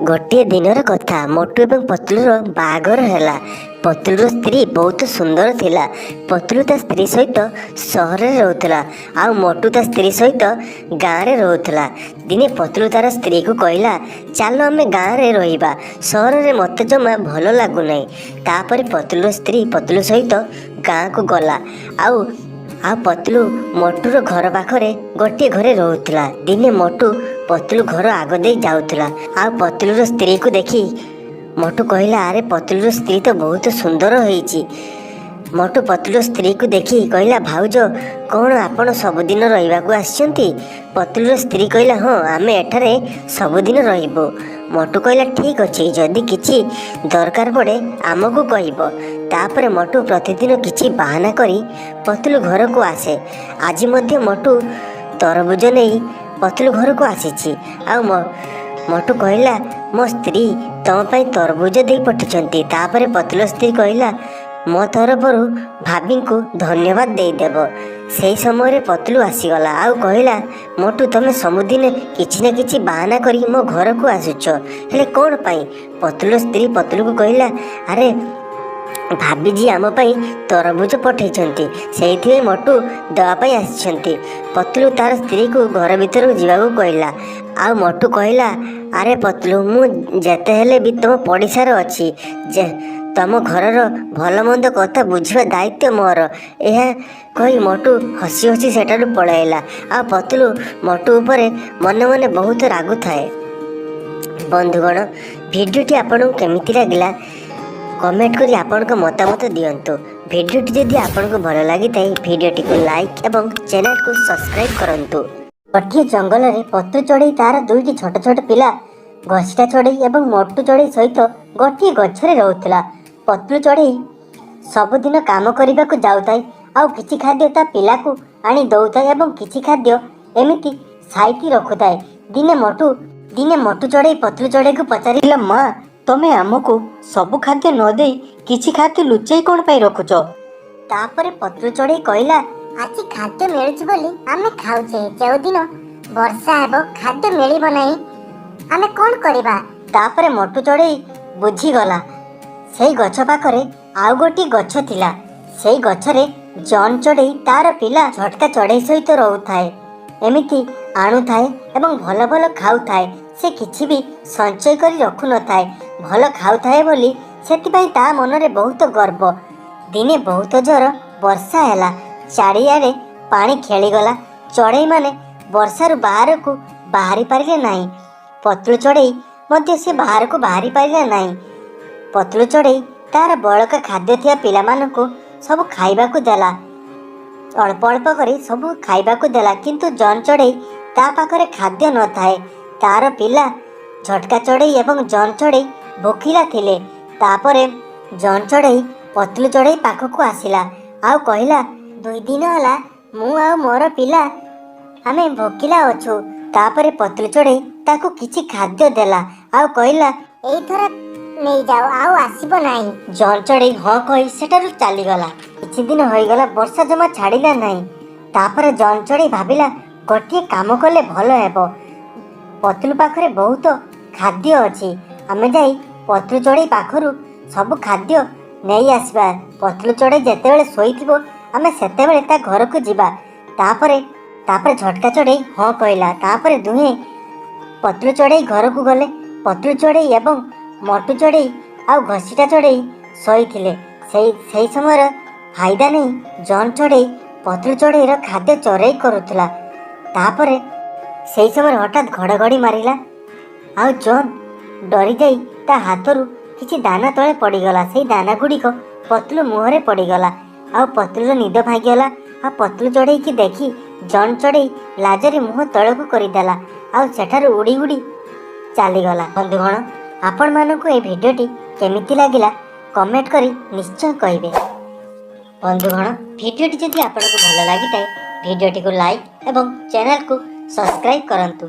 ଗୋଟିଏ ଦିନର କଥା, ମୋଟୁ ଏବଂ ପତଲୁର ବାହାଘର ହେଲା। ପତଲୁର ସ୍ତ୍ରୀ ବହୁତ ସୁନ୍ଦର ଥିଲା। ପତଲୁ ତା ସ୍ତ୍ରୀ ସହିତ ସହରରେ ରହୁଥିଲା ଆଉ ମୋଟୁ ତା ସ୍ତ୍ରୀ ସହିତ ଗାଁରେ ରହୁଥିଲା। ଦିନେ ପତଲୁ ତାର ସ୍ତ୍ରୀକୁ କହିଲା, "ଚାଲ, ଆମେ ଗାଁରେ ରହିବା। ସହରରେ ମୋତେ ଜମା ଭଲ ଲାଗୁନାହିଁ।" ତାପରେ ପତଲୁର ସ୍ତ୍ରୀ ପତଲୁ ସହିତ ଗାଁକୁ ଗଲା ଆଉ ପତଲୁ ମୋଟୁର ଘର ପାଖରେ ଗୋଟିଏ ଘରେ ରହୁଥିଲା। ଦିନେ ମୋଟୁ ପତଲୁ ଘର ଆଗ ଦେଇ ଯାଉଥିଲା ଆଉ ପତଲୁର ସ୍ତ୍ରୀକୁ ଦେଖି ମୋଟୁ କହିଲା, "ଆରେ, ପତଲୁର ସ୍ତ୍ରୀ ତ ବହୁତ ସୁନ୍ଦର ହେଇଛି।" ମୋଟୁ ପତଲୁର ସ୍ତ୍ରୀକୁ ଦେଖି କହିଲା, "ଭାଉଜ, କ'ଣ ଆପଣ ସବୁଦିନ ରହିବାକୁ ଆସିଛନ୍ତି?" ପତଲୁର ସ୍ତ୍ରୀ କହିଲା, "ହଁ, ଆମେ ଏଠାରେ ସବୁଦିନ ରହିବୁ।" ମୋଟୁ କହିଲା, "ଠିକ୍ ଅଛି, ଯଦି କିଛି ଦରକାର ପଡ଼େ ଆମକୁ କହିବ।" ତାପରେ ମୋଟୁ ପ୍ରତିଦିନ କିଛି ବାହାନା କରି ପତଲୁ ଘରକୁ ଆସେ। ଆଜି ମଧ୍ୟ ମୋଟୁ ତରଭୁଜ ନେଇ ପତଲୁ ଘରକୁ ଆସିଛି ଆଉ ମୋଟୁ କହିଲା, "ମୋ ସ୍ତ୍ରୀ ତମ ପାଇଁ ତରଭୁଜ ଦେଇ ପଠେଇଛନ୍ତି।" ତାପରେ ପତଲୁ ସ୍ତ୍ରୀ କହିଲା, "ମୋ ତରଫରୁ ଭାବିଙ୍କୁ ଧନ୍ୟବାଦ ଦେଇଦେବ।" ସେହି ସମୟରେ ପତଲୁ ଆସିଗଲା ଆଉ କହିଲା, "ମୋଟୁ, ତମେ ସବୁଦିନ କିଛି ନା କିଛି ବାହାନା କରି ମୋ ଘରକୁ ଆସୁଛ, ହେଲେ କ'ଣ ପାଇଁ?" ପତଲୁ ସ୍ତ୍ରୀ ପତଲୁକୁ କହିଲା, "ଆରେ, ଭାବିଜୀ ଆମ ପାଇଁ ତରଭୁଜ ପଠେଇଛନ୍ତି, ସେଇଥିପାଇଁ ମୋଟୁ ଦେବା ପାଇଁ ଆସିଛନ୍ତି।" ପତଲୁ ତାର ସ୍ତ୍ରୀକୁ ଘର ଭିତରକୁ ଯିବାକୁ କହିଲା ଆଉ ମୋଟୁ କହିଲା, "ଆରେ ପତଲୁ, ମୁଁ ଯେତେ ହେଲେ ବି ତୁମ ପଡ଼ିଶାର ଅଛି ଯେ ତମ ଘରର ଭଲ ମନ୍ଦ କଥା ବୁଝିବା ଦାୟିତ୍ୱ ମୋର।" ଏହା କହି ମୋଟୁ ହସି ହସି ସେଠାରୁ ପଳାଇଲା ଆଉ ପତଲୁ ମୋଟୁ ଉପରେ ମନେ ମନେ ବହୁତ ରାଗୁଥାଏ। ବନ୍ଧୁଗଣ, ଭିଡ଼ିଓଟି ଆପଣଙ୍କୁ କେମିତି ଲାଗିଲା, କମେଣ୍ଟ କରି ଆପଣଙ୍କ ମତାମତ ଦିଅନ୍ତୁ। ଭିଡ଼ିଓଟି ଯଦି ଆପଣଙ୍କୁ ଭଲ ଲାଗିଥାଏ, ଭିଡ଼ିଓଟିକୁ ଲାଇକ୍ ଏବଂ ଚ୍ୟାନେଲକୁ ସବସ୍କ୍ରାଇବ୍ କରନ୍ତୁ। ଗୋଟିଏ ଜଙ୍ଗଲରେ ପତଲୁ ଚଢ଼େଇ ତାର ଦୁଇଟି ଛୋଟ ଛୋଟ ପିଲା ଘସିଟା ଚଢ଼େଇ ଏବଂ ମୋଟୁ ଚଢ଼େଇ ସହିତ ଗୋଟିଏ ଗଛରେ ରହୁଥିଲା। ପତଲୁ ଚଢ଼େଇ ସବୁଦିନ କାମ କରିବାକୁ ଯାଉଥାଏ ଆଉ କିଛି ଖାଦ୍ୟ ତା ପିଲାକୁ ଆଣି ଦଉଥାଏ ଏବଂ କିଛି ଖାଦ୍ୟ ଏମିତି ସାଇତି ରଖୁଥାଏ। ଦିନେ ମୋଟୁ ଚଢ଼େଇ ପତଲୁ ଚଢ଼େଇକୁ ପଚାରିଲା, ମା, ତମେ ଆମକୁ ସବୁ ଖାଦ୍ୟ ନ ଦେଇ କିଛି ଖାଦ୍ୟ ଲୁଚେଇ କ'ଣ ପାଇଁ ରଖୁଛ? ତାପରେ ପତଲୁ ଚଢ଼େଇ କହିଲା, ଆଜି ଖାଦ୍ୟ ମିଳୁଛି ବୋଲି ଆମେ ଖାଉଛେ। ଯେଉଁଦିନ ବର୍ଷା ହେବ, ଖାଦ୍ୟ ମିଳିବ ନାହିଁ, ଆମେ କ'ଣ କରିବା? ତାପରେ ମୋଟୁ ଚଢ଼େଇ ବୁଝିଗଲା। ସେଇ ଗଛ ପାଖରେ ଆଉ ଗୋଟିଏ ଗଛ ଥିଲା। ସେଇ ଗଛରେ ଜନ୍ ଚଢ଼େଇ ତାର ପିଲା ଝଟକା ଚଢ଼େଇ ସହିତ ରହୁଥାଏ। ଏମିତି ଆଣୁଥାଏ ଏବଂ ଭଲ ଭଲ ଖାଉଥାଏ। ସେ କିଛି ବି ସଞ୍ଚୟ କରି ରଖୁନଥାଏ। ଭଲ ଖାଉଥାଏ ବୋଲି ସେଥିପାଇଁ ତା ମନରେ ବହୁତ ଗର୍ବ। ଦିନେ ବହୁତ ଜୋର ବର୍ଷା ହେଲା। ଚାରିଆଡ଼େ ପାଣି ଖେଳିଗଲା। ଚଢ଼େଇମାନେ ବର୍ଷାରୁ ବାହାରକୁ ବାହାରି ପାରିଲେ ନାହିଁ। ପତଲୁ ଚଢ଼େଇ ମଧ୍ୟ ସେ ବାହାରକୁ ବାହାରି ପାରିଲା ନାହିଁ। ପତଲୁ ଚଢ଼େଇ ତାର ବଳକା ଖାଦ୍ୟ ଥିବା ପିଲାମାନଙ୍କୁ ସବୁ ଖାଇବାକୁ ଦେଲା। ଅଳ୍ପ ଅଳ୍ପ କରି ସବୁ ଖାଇବାକୁ ଦେଲା। କିନ୍ତୁ ଜନ୍ ଚଢ଼େଇ ତା ପାଖରେ ଖାଦ୍ୟ ନଥାଏ। ତାର ପିଲା ଝଟକା ଚଢ଼େଇ ଏବଂ ଜନ୍ ଚଢ଼େଇ ଭୋକିଲା ଥିଲେ। ତାପରେ ଜନ୍ ଚଢ଼େଇ ପତଲୁ ଚଢ଼େଇ ପାଖକୁ ଆସିଲା ଆଉ କହିଲା, 2 ଦିନ ହେଲା ମୁଁ ଆଉ ମୋର ପିଲା ଆମେ ଭୋକିଲା ଅଛୁ। ତାପରେ ପତଲୁ ଚଢ଼େଇ ତାକୁ କିଛି ଖାଦ୍ୟ ଦେଲା ଆଉ କହିଲା, ଏଇଥର ନେଇଯାଅ, ଆଉ ଆସିବ ନାହିଁ। ଜନ୍ ଚଢ଼େଇ ହଁ କହି ସେଠାରୁ ଚାଲିଗଲା। କିଛି ଦିନ ହୋଇଗଲା, ବର୍ଷା ଜମା ଛାଡ଼ିଲା ନାହିଁ। ତାପରେ ଜନ୍ ଚଢ଼େଇ ଭାବିଲା, ଗୋଟିଏ କାମ କଲେ ଭଲ ହେବ। ପତଲୁ ପାଖରେ ବହୁତ ଖାଦ୍ୟ ଅଛି। ଆମେ ଯାଇ ପତଲୁ ଚଢ଼େଇ ପାଖରୁ ସବୁ ଖାଦ୍ୟ ନେଇ ଆସିବା। ପତଲୁ ଚଢ଼େଇ ଯେତେବେଳେ ଶୋଇଥିବ, ଆମେ ସେତେବେଳେ ତା ଘରକୁ ଯିବା। ତାପରେ ଝଟକା ଚଢ଼େଇ ହଁ କହିଲା। ତାପରେ ଦୁହେଁ ପତଲୁ ଚଢ଼େଇ ଘରକୁ ଗଲେ। ପତଲୁ ଚଢ଼େଇ ଏବଂ ମୋଟୁ ଚଢ଼େଇ ଆଉ ଘସିଟା ଚଢ଼େଇ ଶୋଇଥିଲେ। ସେଇ ସମୟର ଫାଇଦା ନେଇ ଜନ୍ ଚଢ଼େଇ ପତଲୁ ଚଢ଼େଇର ଖାଦ୍ୟ ଚୋରେଇ କରୁଥିଲା। ତାପରେ ସେଇ ସମୟରେ ହଠାତ୍ ଘଡ଼ଘଡ଼ି ମାରିଲା ଆଉ ଜନ୍ ଡରିଯାଇ ତା ହାତରୁ କିଛି ଦାନା ତଳେ ପଡ଼ିଗଲା। ସେଇ ଦାନା ଗୁଡ଼ିକ ପତଲୁ ମୁହଁରେ ପଡ଼ିଗଲା ଆଉ ପତଲୁର ନିଦ ଭାଙ୍ଗିଗଲା। ଆଉ ପତଲୁ ଚଢ଼େଇକି ଦେଖି ଜନ୍ ଚଢ଼େଇ ଲାଜରେ ମୁହଁ ତଳକୁ କରିଦେଲା ଆଉ ସେଠାରୁ ଉଡ଼ି ଉଡ଼ି ଚାଲିଗଲା। ବନ୍ଧୁଗଣ, ଆପଣମାନଙ୍କୁ ଏହି ଭିଡ଼ିଓଟି କେମିତି ଲାଗିଲା, କମେଣ୍ଟ କରି ନିଶ୍ଚୟ କହିବେ। ବନ୍ଧୁଗଣ, ଭିଡ଼ିଓଟି ଯଦି ଆପଣଙ୍କୁ ଭଲ ଲାଗିଥାଏ, ଭିଡ଼ିଓଟିକୁ ଲାଇକ୍ ଏବଂ ଚ୍ୟାନେଲକୁ ସବସ୍କ୍ରାଇବ୍ କରନ୍ତୁ।